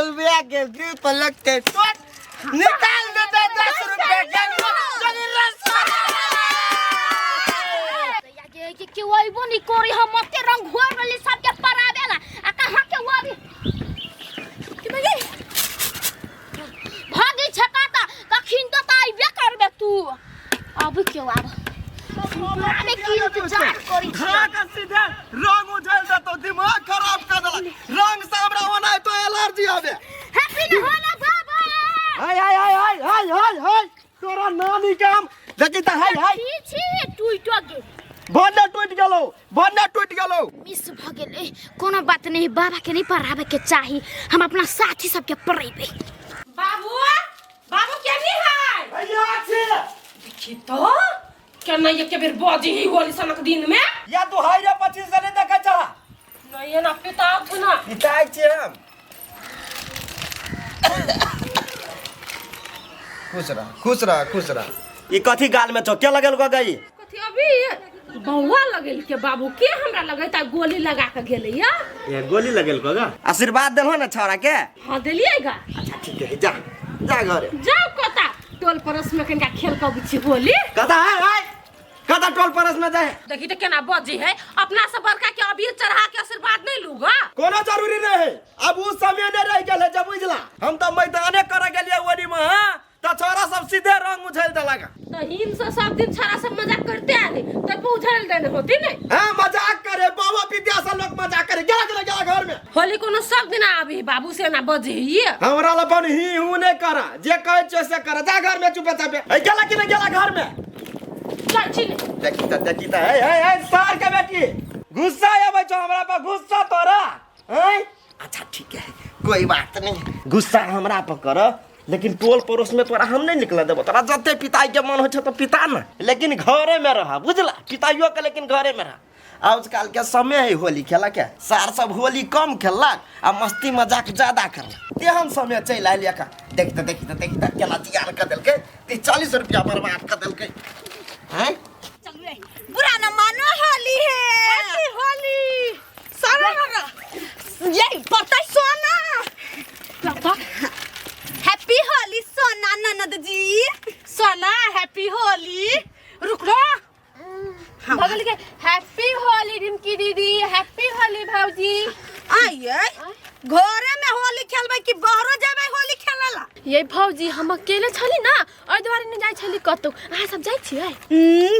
ढोलबिया के दिल पलक के टोट निकाल देते 10 रुपया के नोट। चली रस। के के के अइबो नहीं करी, हम मते रंग घोर रहली सबके पराबेला आ कहाँ के वो अभी के बगे भागी छकाता कखिन तो आइबे करबे तू। अब क्यों आब आबे की इंतजार करी छी। खा के सीधे रंग उझल देतो, दिमाग खराब कर देला रंग से। हमरा ओना तो एलर्जी आबे। हैप्पी न होला बाबा। हाय हाय हाय हाय हाय हाय हाय, तोरा नानी काम देखी त। हाय हाय। छी छी, टूटो गेल। भन्ने टूटि गेलौ, भन्ने टूटि गेलौ। मिस भ गेलै। कोनो बात नहीं, बाबा के नहीं पढ़ावे के चाही, हम अपना साथी सबके पढ़ेबै। बाबू, बाबू, केनी है? भैया छी। देखी तो केना एक बेर बजी ही होली सनक दिन में। या तू हाय रे 25 से नहीं देखै छह। नहीं ना पिता ना। पिताइ छियै हम। खुश रह, खुश रह, खुश रह। ई कथी गाल में छौ? के लगेल गई? कथी अभी बौआ लगेल के बाबू के हमरा लगैता गोली लगा के गेलै या। ए, गोली लगेल गा? आशीर्वाद देलहो ने छौड़ा के? हाँ, देलिएगा। अच्छा, ठीक है, जा जा घरे। जाओ कता टोल पड़ोस में कनिका खेल के अबै छी होली। कता है हाय, कता टोल पड़ोस में जाए? देखी तो केना बजी है, अपना से बड़का के अबीर चढ़ा के आशीर्वाद नहीं लूगा? कोनो जरूरी नहीं है। अब उस समय नहीं रह गेल है जब बुझला हम तो मैदाने करे गेलिए ओरी में। हाँ, तो छोरा सब सीधे रंग उछल देलक। तो हिम से सब दिन छाड़ा सब मजाक करते आले तब उझल देने होती नहीं। हाँ, मजाक करे बाबा विद्या से लोग मजाक करे। गेला गेला गेला घर में। होली कोनो सब दिन आबी बाबू से ना बजी ये। हमरा लपन ही हूं नहीं करा, जे कहे छे से करा। जा घर में चुपे चापे। ए, गेला कि नहीं गेला घर में? चल छी ने। देखी त, देखी त। हे हे हे, सार के बेटी, गुस्सा आबै छौ हमरा पर? गुस्सा तोरा हैं? अच्छा, ठीक है, कोई बात नहीं। गुस्सा हमरा पर कर, लेकिन टोल पड़ोस में तोरा हम नहीं निकल देबो। तोरा जते पिताई के मन होइ छौ तो पिता न, लेकिन घरे में रह, बुझला? पिताइयो के, लेकिन घरे में रह। आजकल के समय है होली खेला के, सार सब होली कम खेललक आ मस्ती मजाक ज्यादा करलक। तेहन समय चलि आयल का। देख त, देखी त, देखी त, केना जियान कर देलकै, 30-40 रुपया बर्बाद कर देलकै हैं। बुरा न मानो, होली है। हैप्पी होली सारा ये पता सोना। हैप्पी होली सोना ननद जी। सोना, हैप्पी होली। रुक रो। बगल के हैप्पी होली रिमकी दीदी, हैप्पी होली भौजी। आइए, घरे में होली खेलबै कि बाहरो जेबै होली खेलला? ये भौजी, हम अकेले छली ना, एहि दुआरे नहि जाइ छली कतौ। अहाँ सब जाइ छियै?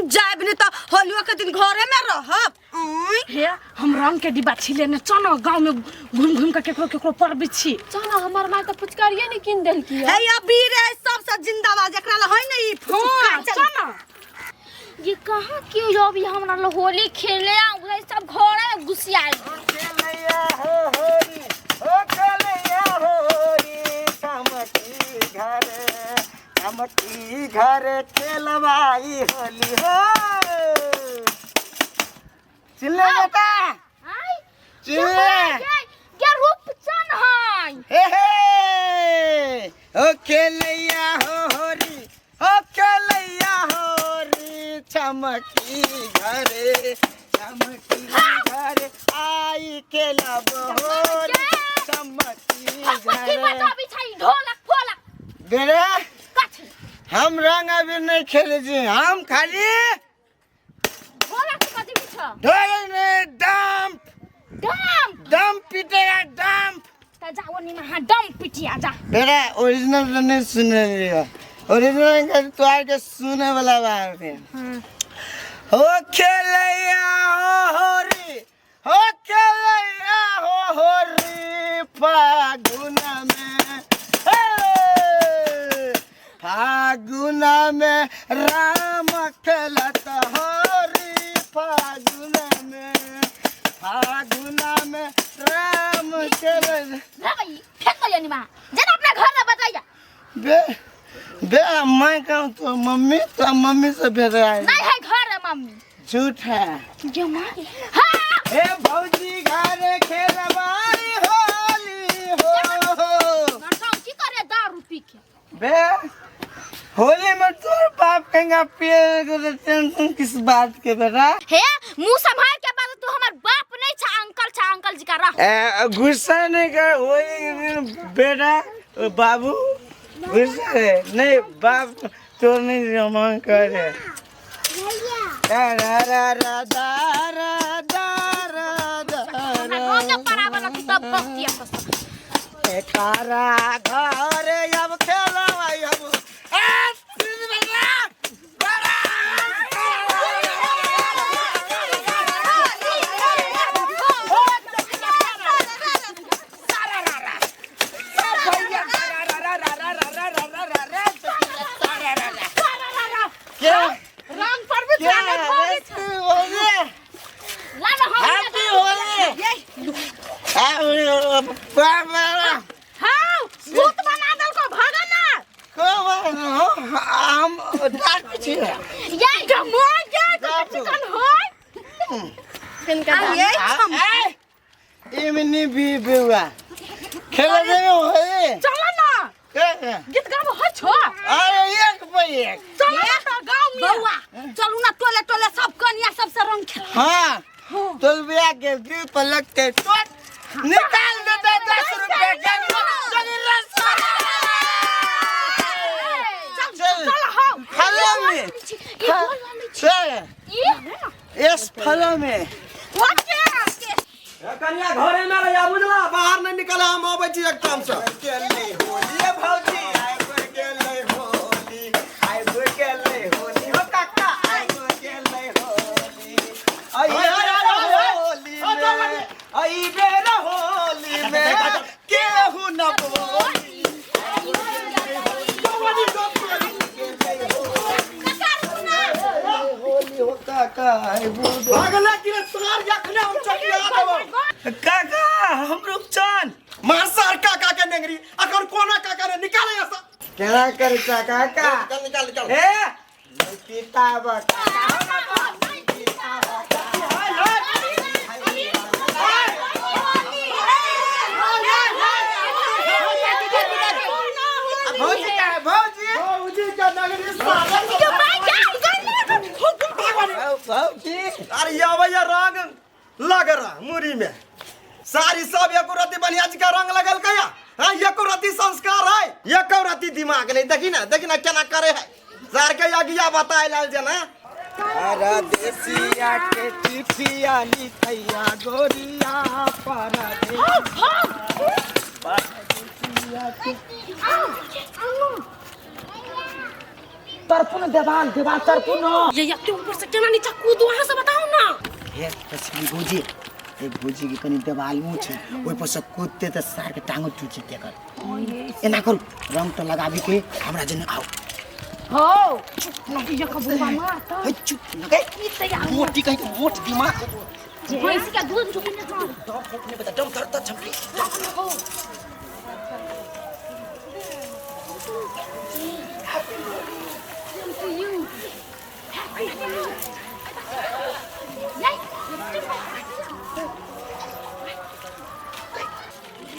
जायब नहीं तो होलियो के दिन घरे में रहब आँय। हे, हम रंग के डिब्बा छिले ने, चलो गांव में घूम घूम के केकरो केकरो परबै छी। चल, हमर माय तऽ फुचकारिये नहि कीन देलकी हे, अबीर है सबसे जिंदाबाद, एकरा ला है ने ई हाँ। फुचका। चल। चलो। ये कहाँ क्यों जो अभी हमरा लोग होली खेले आ उधर सब घरे में घुसियाल। खेलैया हो होरी, हो खेलैया हो होरी, चमकी घरे, चमकी घरे खेलवाई होली हो। चिल्ले बेटा। आय। चिल्ले। ये रूपचन है। हे हे, हो खेलैया हो होरी, हो खेलैया होरी, चमकी घरे, चमकी घरे आई खेलब होरी, चमकी कथी घरे। बताबी छै ढोलक फोलक? बेरे। कथी? हम रंग अभी नहीं खेले जी, हम खाली ढोलक बजबी छ? ढोलक नहीं, डंप। डम? डंप पीटेगा, डंप। त जाओ नि महा डम पिटिया जा। बेटा, ओरिजिनल तो नहीं सुने रही हो। ओरिजिनल का तो के सुने वाला बात है। हो खेलैया हो होरी, हो खेलैया हो होरी, फागुन में, हे, फागुन में राम खेलत होरी, फागुन में, फागुन में राम खेलत। भाई, फेंक दो नि महा जना अपना घर में बजाइया। बे बे, मैं कहूँ तो मम्मी तो मम्मी से भेज रहा है। नहीं है घर है मम्मी। झूठ है। ये माँ, हाँ। हे भौजी घरे खेलवाई होली हो। मरदाऊ की करे दारू पी के? बे, होली में तोर बाप कहेंगे पिए को तो टेंशन किस बात के बेटा? हे, मुंह संभाल के बात। तू हमर बाप नहीं छा, अंकल छा, अंकल जी का रह। ए, गुस्सा नहीं कर वही बेटा बाबू गुस्सा है नहीं बाप तो नहीं जमा करे रा रा रा रा दा रा दा रा दा हमरा रंगे पराबे लगी तब बख्तिया सब एकारा घर अब खेलवाई अब ए, तीन बेटा, बड़ा। क्या रंग पर भी क्या जाने पड़े हैप्पी होली ला ना हम हैप्पी होली बाबा हां भूत बना देल को भागा ना कौन हम डाक छी ये जमा जा तो चिकन होय ये छम इमनी भी बेवा खेले देवे होली चलो ना के गीत गाबो हो छो अरे एक पे एक चलो ना तो गाँव में बौआ चलू ना टोले टोले सब कनिया सबसे रंग खेल हाँ तुलबिया के दिल पलक के टोट निकाल दे दे 10 रुपया के चल रस चल चल हो फलों में चल इस फलों में ओके कन्या घरे में रहिया बुझला बाहर नहीं निकला हम अबै छी एक काम से होली भौजी आइब गेलै होली आइब गेलै होली हो काका आइब गेलै होली होली में अई बेर होली में केहू न बोली होली हो काका आइब भागला कि रे सार जखने हम चटिया देबो काका हम रुपचन मार सार काका के नेंगरी अखन कोना काका ने निकाले यहाँ से केना करै छा काका निकाल निकाल निकाल ए पिता बा भौजी का भौजी भौजी के नेंगरी साला भौजी अरे ये भैया रंग लग रहा मुरी में सारी सब एको रति बढ़िया जी का रंग लगल कया हाँ एको रति संस्कार है एको रति दिमाग नहीं देखी ना देखी ना केना करे है सार के अगिया बताए लाल जना परदेसिया के चिठिया लिखैया गोरिया परदेसिया तरफु न देवाल देवाल तरफु न ये ये ऊपर से केना नीचा कूदू अहाँ से बताओ ना हे लक्ष्मी भौजी ए भौजी के कनी देवाल ऊँच है ओहि पर से कूदते त सार के टांगो टूट जेते कर एना करू रंग तो लगाबी के हमरा जने आओ हो चुप न ये कबूबा मारता हे चुप न गई मोटी कहीं के मोट दिमाग भैंस का दूध चुकी ना दम फूकने बता दम धरता छमकी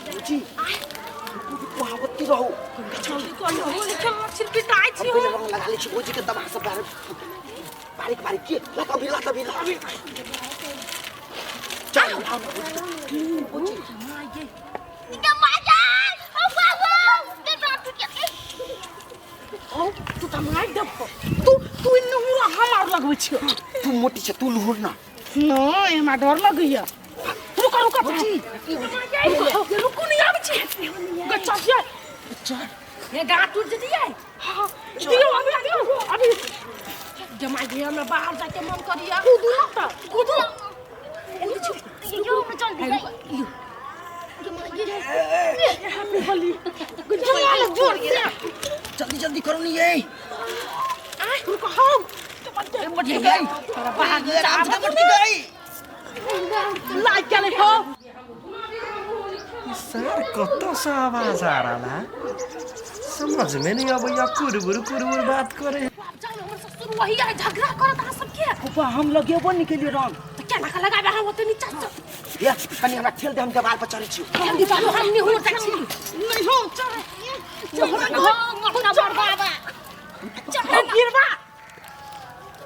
भौजी वहाँ रहो छिलपिटाइ छी हम पहिले रंग लगा लै छी भौजी के दबा सब बारीक बारीक बारीक के लत अभी लत अभी लत अभी चल लाओ ना भौजी के। के मजा ओ बाबू के बाप के ओ तू त मार देबो तू तू इन्ने हम आर लगबै छियो तू मोटी छै तू लुहुर ना नहीं हमरा डर लगैया रुको रुको रुको रुको नहीं आबै छी गच्चा छियै चल ये गाँठ टूट जतियै हाँ दियो अभी दियो अभी जमा दियो हमरा बाहर जाके मन करिया कूदू ना त कूदू यो में चल दी हैप्पी होली जमा जोर से जल्दी जल्दी करो नी ये आ रुको हो मटकी गई बाहर आराम से मटकी गई लाग गेलै हो सर कतऽ से आवाज आ रहा है समझ में नहीं अबैया कुरबुर कुरबुर बात करे जाओ हमर ससुर वही आइ झगड़ा करत अहाँ सबके फूफा हम लगेबो नहीं केलिए रंग त केना के लगाबे हम ओते नीचा से ये कनी हमरा ठेल दे हम देवाल पर चढ़ै छी जल्दी चलो हम नहीं हो जाइ छी नहीं हो चल हो मोटा बड़बाबा चल गिरबा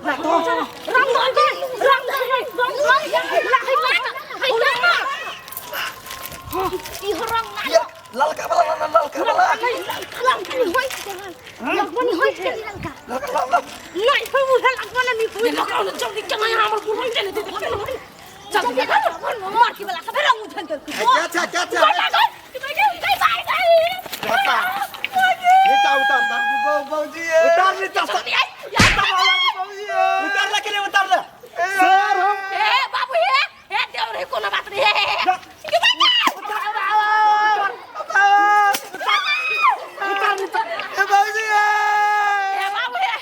ना तो रंग दे रंग दे रंग दे नहीं हो मुझे लगवा नहीं हुई लगाओ ना जल्दी चला यहाँ हमर बुढ़ाई चले दे जल्दी मार के वाला खबर रंग उछल क्या छा क्या छा नीचा उतार बाबूजी उतार नीचा उतार ले के लिए उतार ले सर हम ए बाबू हे हे देव रे कोनो बात नहीं हे ए बाबूजी ए बाबू हे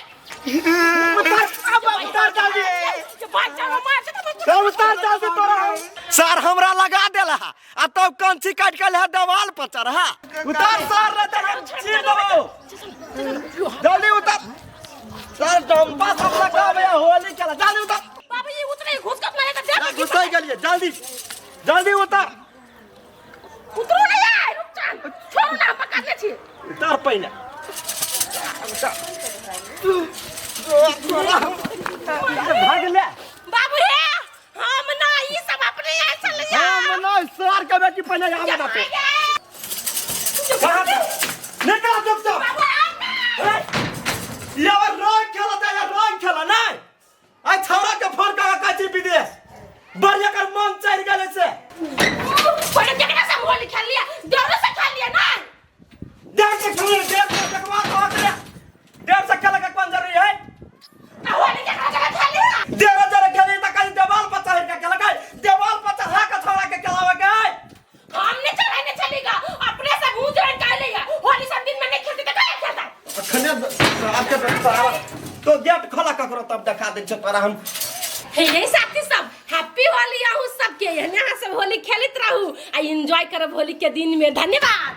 उतार जल्दी बच्चा मार सर उतार जल्दी तोरा सर हमरा लगा देला आ तब कंची काट के ले देवाल पर चढ़ा उतार सर रे तोरा चीर देबो जल्दी उतार सर डंपा सब लगावे होली खेला जल्दी उतार बाबू ये उतरे घुस कत नहीं तो देख घुसाई गेलिए जल्दी जल्दी उतार उतरो ना यार रुक जा छोड़ ना पकड़ ले छी उतार पहिने भाग ले बाबू हे हम ना ई सब अपने यहाँ चल जा हम ना सर के बेटी पहिने आवे ना तो निकल चुपचाप ये रंग खेलता है रंग खेला नहीं आई छौरा के फोन कर काची विदेश बढ़िया कर मन चढ़ गेले से पहले केकरा से होली खेल लिया देवरो से खेल लिया ना देख के खेल देख के देखवा तो करे देव से खेले के कौन जरूरी है आ होली केकरा से खेल लिया देव जरे खेली त कहीं देवाल पर चढ़ के खेल के देवाल पर चढ़ा के छौरा के खेलावे के है हमने चढ़ाने चलेगा अपने से भूज रहे का लिया होली सब दिन में नहीं खेलते तो क्या खेलता अखने आपके बराबर तो गेट खोला ककरो तब दिखा दे तोरा हम हे यही साथी सब हैप्पी होली आहू सबके यहाँ सब होली खेलत रहू आ एंजॉय करब होली के दिन में। धन्यवाद।